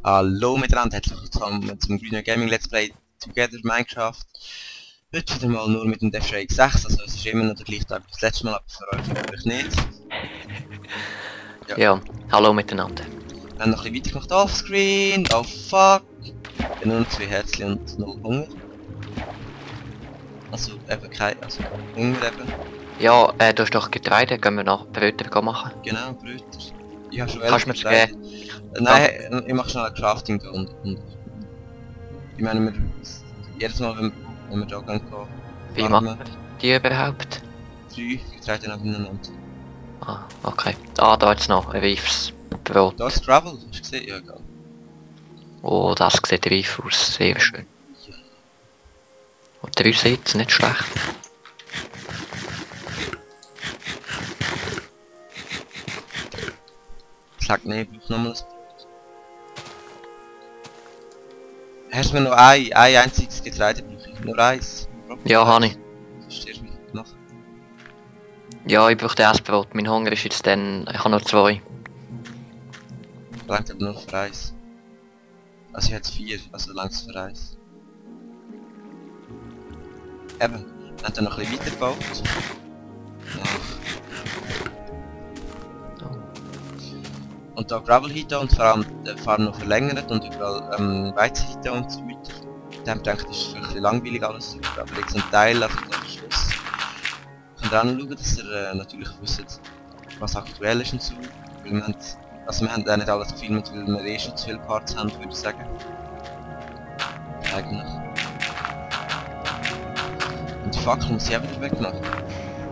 Hallo miteinander, herzlich willkommen zum Greener Gaming Let's Play Together Minecraft. Heute wieder mal nur mit dem DevShake 6, also es ist immer noch der gleiche Tag wie das letzte Mal, aber für euch natürlich nicht. Ja, hallo miteinander. Wir haben noch ein bisschen weitergemacht offscreen, oh fuck. Ich habe nur noch 2 Herzchen und noch Hunger. Also eben kein, also Hunger eben. Ja, du hast doch Getreide, gehen wir noch Brötchen machen. Genau, Brüder. Ich habe schon Kannst du mir das geben? Nein, ich mache schnell ein Crafting da und ich meine, jedes Mal wenn wir da gehen, Wie machen wir die überhaupt? 3 Getreide nebeneinander. Ah, okay. Ah, da jetzt noch ein reifes Brot. Da ist Gravel, hast du gesehen? Ja, egal. Oh, das sieht reif aus, sehr schön. Und der sieht nicht schlecht. Sag nee, ich brauche nochmal ein Brot. Hast du mir noch ein einziges Getreide brauche ich? Nur eins? Ja, habe ich. Verstehst du mich noch? Ja, ich brauche das Brot. Mein Hunger ist jetzt dann... Ich habe nur 2. Langt aber nur für eins. Also ich hätte 4, also langt für eins. Eben, wir haben dann noch ein bisschen weitergebaut. Und da Gravel hinter und vor allem die Farm noch verlängert und überall Weizen hinter und so weiter. Dann denke ich, das ist vielleicht ein bisschen langweilig alles, aber jetzt ein Teil, also da der Schluss. Könnt ihr auch noch schauen, dass ihr natürlich wisst, was aktuell ist und so. Weil wir haben, also wir haben auch nicht alles gefilmt, weil wir eh schon zu viele Parts haben, würde ich sagen. Eigentlich. Und die Fackel muss ich auch wieder wegmachen.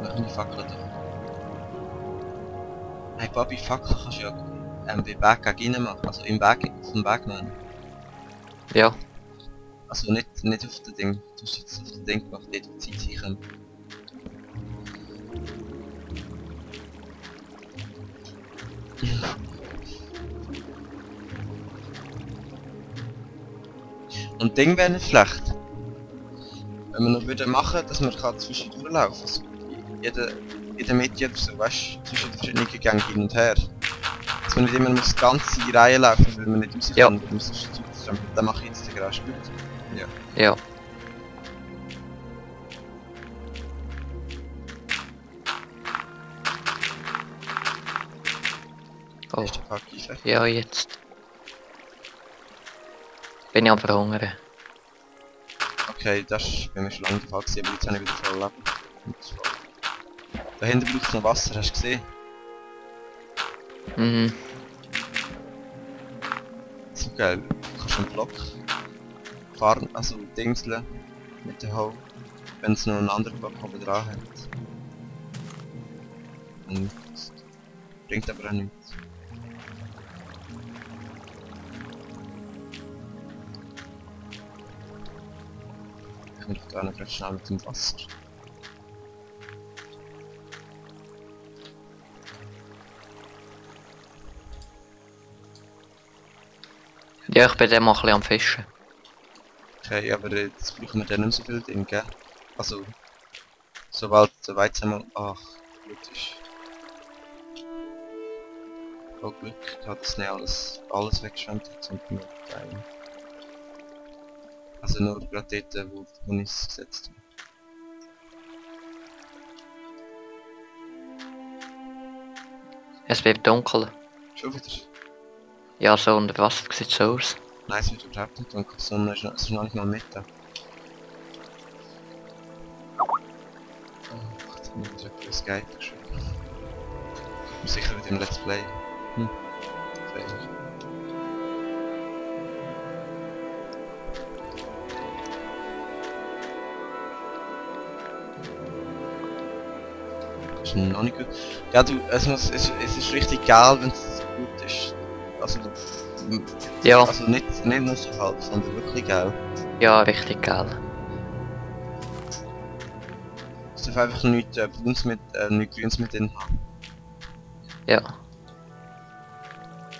Machen die Fackel doch. Hey Papi, Fackel kannst du ja den Weg gegen machen, also im Weg, auf dem Weg nehmen. Ja. Also nicht auf das Ding, du hast jetzt auf das Ding gemacht, dort wo die Zeit sicher. Und Ding wäre nicht schlecht. Wenn wir noch würden machen, dass man zwischendurch laufen kann. Also in der Mitte oder so, weißt du, zwischen den verschiedenen Gängen hin und her. Dass man nicht immer muss die ganze Reihe laufen, weil man nicht rauskommt. Ja. Dann mache ich jetzt den Garage gut. Ja. Ja. Oh. Ist der Pack einfällig? Ja, jetzt. Bin ich am Verhungern. Okay, das ist bei mir schon lange der Fall gewesen, aber jetzt habe ich wieder voll Leben. Da hinten braucht es noch Wasser, hast du gesehen? Mhm. So geil. Du kannst einen Block fahren, also dingseln mit der Hoe, wenn es noch einen anderen Block oben dran hat. Und das bringt aber auch nichts. Ich bin doch da noch recht schnell mit dem Wasser. Ja, ich bin dann mal ein bisschen am Fischen. Okay, aber jetzt brauchen wir dann nicht so viel Ding, gell? Also, sobald der Weizen mal... Ach, gut ist. Oh Glück, hat es nicht alles weggeschwemmt hat und nur Teil. Also nur gerade dort, wo ich es gesetzt habe. Es wird dunkel. Schon wieder? Ja, so unter Wasser sieht so aus. Nein, es wird überhaupt nicht dunkel, die Sonne ist noch nicht mal Mittag. Oh, jetzt habe ich wieder für Skype geschrieben. Sicher mit dem Let's Play. Fehler. Ist noch nicht gut. Ja, du, es ist richtig geil, wenn es gut ist. Also, Ja. Also nicht nur so halb, sondern wirklich geil. Ja, richtig geil. Es darf einfach nichts Bruns mit, nichts Grünes mit drin haben. Ja.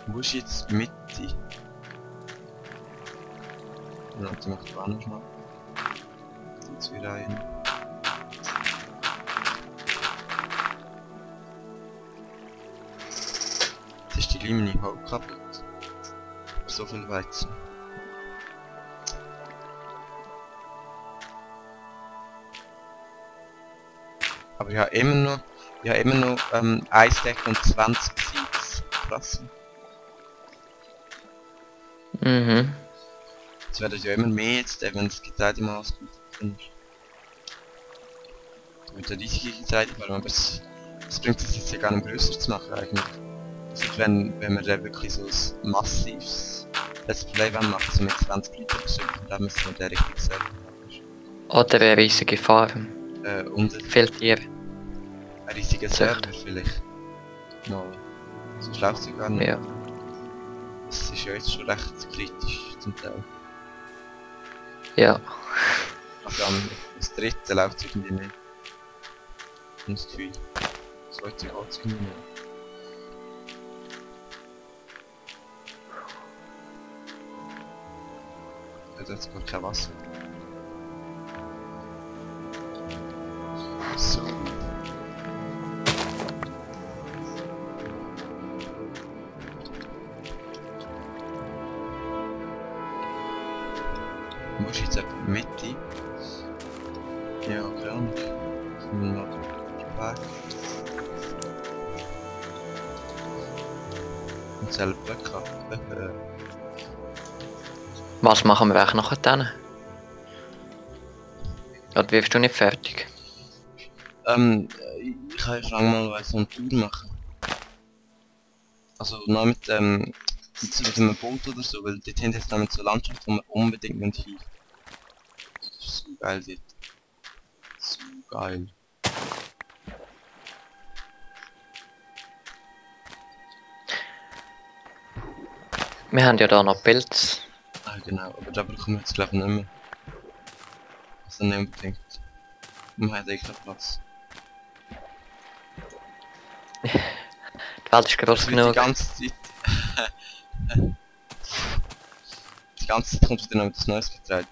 Wo ist jetzt Mitte? Ja, die macht auch noch schnell. Die 2 Reihen. Jetzt ist die Limini halb kaputt. so viel Weizen. Aber ja immer noch, ein Stack und 20 Seeds. Krass. Mhm. Es werden ja immer mehr jetzt, wenn das Getreide mal ausgebildet ist. Mit der riesige Getreide, aber es bringt es jetzt ja gar nicht größer zu machen eigentlich. Also wenn wir da wirklich so ein massives Let's Play machen, so mit 20 Liter so, dann müssen wir den richtig selber. Oder eine riesige Farm. Und Viel Tiere. ein riesiger Server vielleicht. Mal. So Schlauchzeug gar nicht. Ja. Das ist ja jetzt schon recht kritisch zum Teil. Ja. Aber dann das dritte läuft irgendwie nicht. Und das Gefühl. Das zweite geht es irgendwie nicht. Ja, da hat gar kein Wasser. So. Du musst jetzt etwa mit rein. Ja, keine Ahnung. Sind wir noch weg. Und selber Blöcke ab. Was machen wir eigentlich nachher dann? Oder wirst du nicht fertig? Ich kann ja mal so eine Tour machen. Also noch mit so einem Boot oder so, weil dort hinten ist damit so eine Landschaft, wo man unbedingt hin. Das ist so geil dort. So geil. Wir haben ja da noch Pilz. Ah genau, aber da bekommen wir jetzt glaube ich nicht mehr. Also nicht unbedingt. Man hat eigentlich keinen Platz. Die Welt ist groß Die genug. ganze Zeit... die ganze Zeit kommt wieder noch das neues Getreide.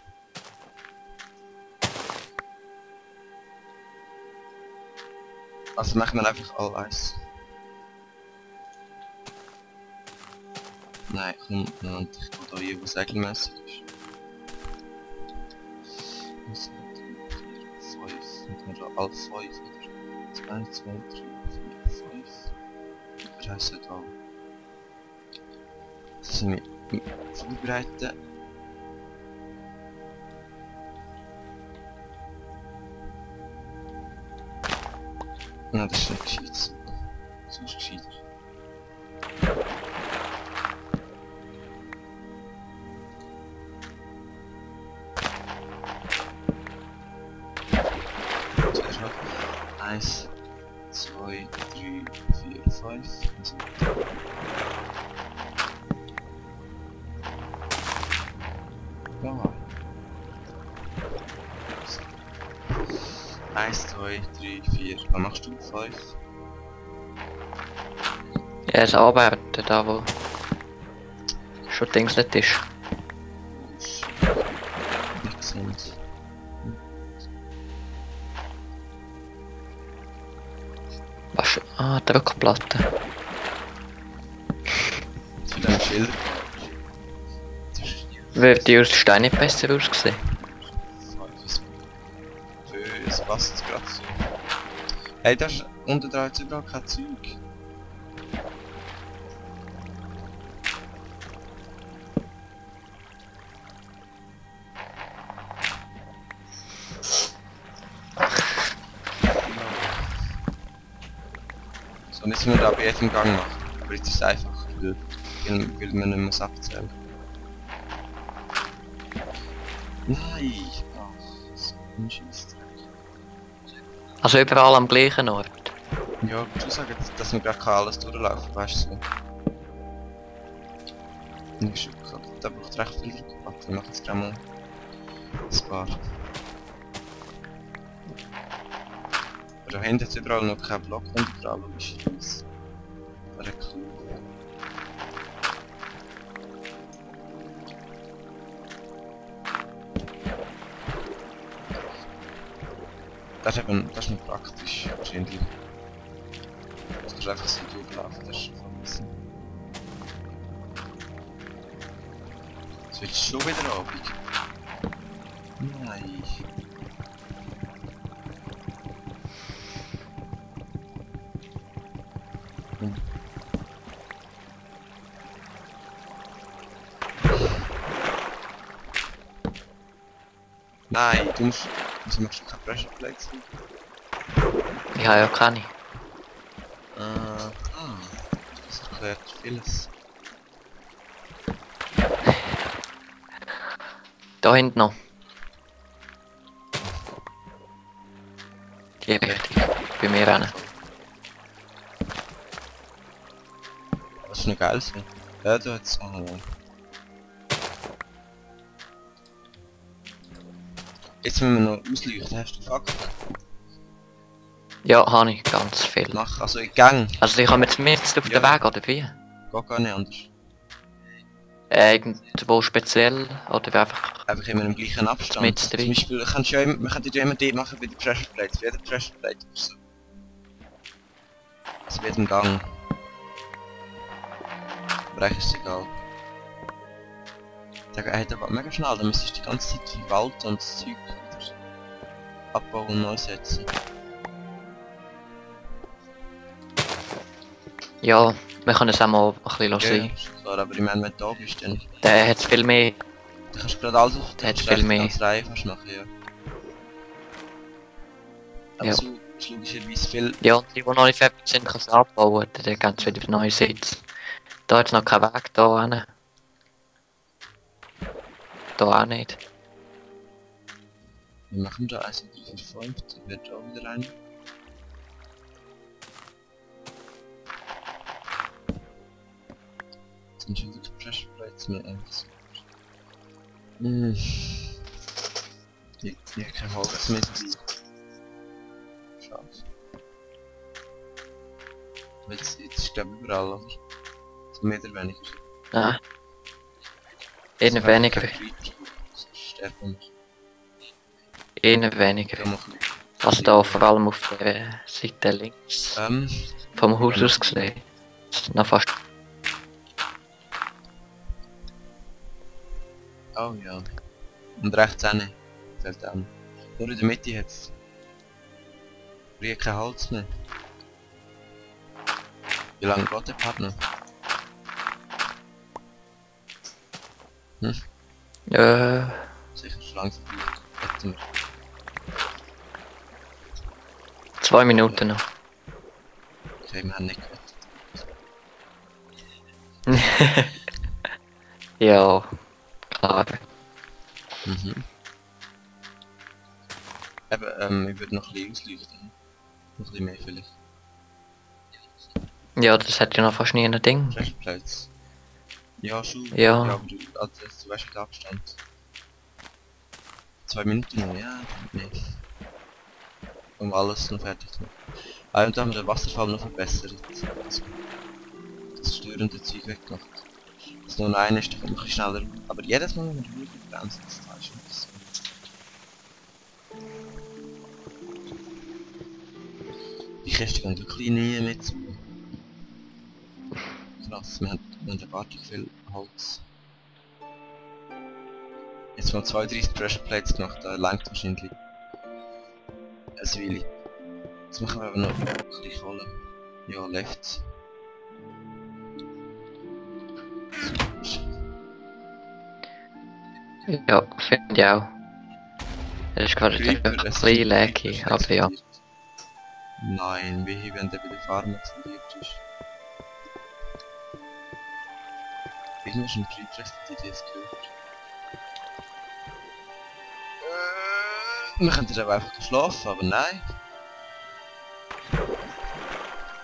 Also machen wir einfach all eins. Nein, komm, und ich gehe da hier, wo es regelmäßig ist. 1, 2, 3, 4, 5, und wir da alle 5 oder 2, 2, 3, 4, 5. Wir heißen da. Das sind wir vorbereiten. Nein, das ist nicht gescheit. So ist gescheiter. Zuerst noch 1, 2, 3, 4, 5. Also 1, 2, 3, 4. Was machst du? 5? Ja, das Arbeiten, da wo schon dingselt ist. Nicht gesehen. Was? Ah, Druckplatte. Für deine Schilder. Würde die aus Stein nicht besser aussehen? Es passt gerade so. Hey, da ist unter da jetzt überall kein Zeug. So müssen wir da bei jedem Gang machen. Aber jetzt ist es einfach, weil man nicht mehr abzählen. Nein! Ach, so ein Scheissdreck. Also überall am gleichen Ort. Ja, ich würde sagen, dass wir gerade alles durchlaufen, weißt du so. Nicht da braucht recht viel Druck. Wir machen jetzt gleich mal ein paar. Aber da hinten ist überall noch kein Block und dran, logischerweise. Wäre cool. Das ist nicht praktisch, wahrscheinlich. Das kannst du einfach so durchlaufen, das ist schon vermissen. Es wird schon wieder Abend. Nein. Nein, du musst keine Pressure Plates haben. Ich habe ja keine. Das erklärt vieles. Da hinten noch. Die Richtung. Bei mir rennen. Das ist noch geil so. Ja, du hättest auch noch. Jetzt müssen wir noch ausleuchten, hast du Fakten? Ja, habe ich ganz viel. Mach, also in Gang. Also ich habe jetzt mit auf den Ja. Weg oder wie? Geht gar nicht anders. Irgendwo speziell oder einfach... Einfach immer im gleichen Abstand. Mit Zum drin. Beispiel, kannst du ja immer, man könnte ja immer dort machen bei den Pressure Plates. Bei jeder Pressure Plate oder so. Also bei jedem Gang. Aber eigentlich ist es egal. Er hat aber mega schnell, dann müsstest du die ganze Zeit verwalten und das Zeug wieder abbauen und neu setzen. Ja, wir können es auch mal ein bisschen Ja, sein. ist klar, aber ich meine, wenn du da bist, dann Der hat viel mehr... kannst du gerade alles auf Der hat kannst viel echt mehr. ganz Reihe fast machen, ja. Aber Ja. so ist logischerweise viel... Ja, die noch nicht fertig sind, kann es abbauen, dann gehen sie wieder auf neue Sitz. Da hat es noch keinen Weg da hin. Da auch nicht. Wir machen da 1, 2, 3, 4, 5, da wird auch wieder rein. Jetzt sind schon wieder Pressure Plates mehr eigentlich so. Ich kann Holz mit dabei. Schade. Jetzt ist glaube ich überall, oder? So mehr oder weniger. Nein. Eher weniger. Sterben Eher weniger. wir. Also da vor allem auf der Seite links vom Haus aus gesehen. Ist noch fast... Oh ja. Und rechts auch nicht. Fällt auch nicht. Nur in der Mitte jetzt. Ich kein Holz mehr. Wie lange geht der Part noch? Sicher schon langsam. Hätten wir. 2 Minuten noch. Okay, wir haben nicht gehört. Ja, klar. Mhm. Eben, ich würde noch ein bisschen ausleuchten. Noch ein bisschen mehr vielleicht. Ja, das hat ja noch fast nie ein Ding. Pressure Plates. Ja, schon. Ja. Aber du, also, du weißt den Abstand. 2 Minuten noch, ja, nicht. Um alles noch fertig zu machen. Und da haben wir den Wasserfall noch verbessert. Das störende Zeug weggemacht. Dass nur noch einer ist, dann kommt ein bisschen schneller. Aber jedes Mal, wenn du wirklich bremst, das ist schon so. Die Kiste gehen wirklich nie mit zu. Krass, wir haben abartig viel Holz. Jetzt mal 32 Pressure Plates gemacht, da langt wahrscheinlich ein Weile. Jetzt machen wir aber noch ein bisschen Kohle. Ja, left. Ja, finde ich auch. Das ist gerade ein bisschen laggy, aber ja. Nein, wie wenn der bei der Farm explodiert ist. Irgendwie ist ein Triebrecht, die das gehört. Wir könnten aber einfach schlafen, aber nein.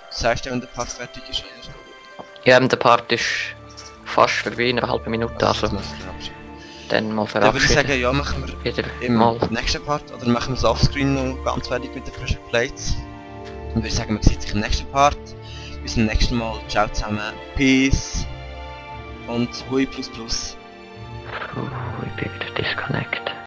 Was sagst du, wenn der Part fertig ist? Ja, der Part ist fast vorbei, in einer halben Minute, also das müssen wir verabschieden. dann mal Dann würde ich verabschieden. sagen, ja, machen wir Wieder im mal. nächsten Part, oder machen wir es offscreen noch ganz fertig mit den Pressure Plates. Dann würde ich sagen, wir sehen sich im nächsten Part. Bis zum nächsten Mal. Ciao zusammen. Peace. Und Hui++. Oh, ich bin wieder disconnect.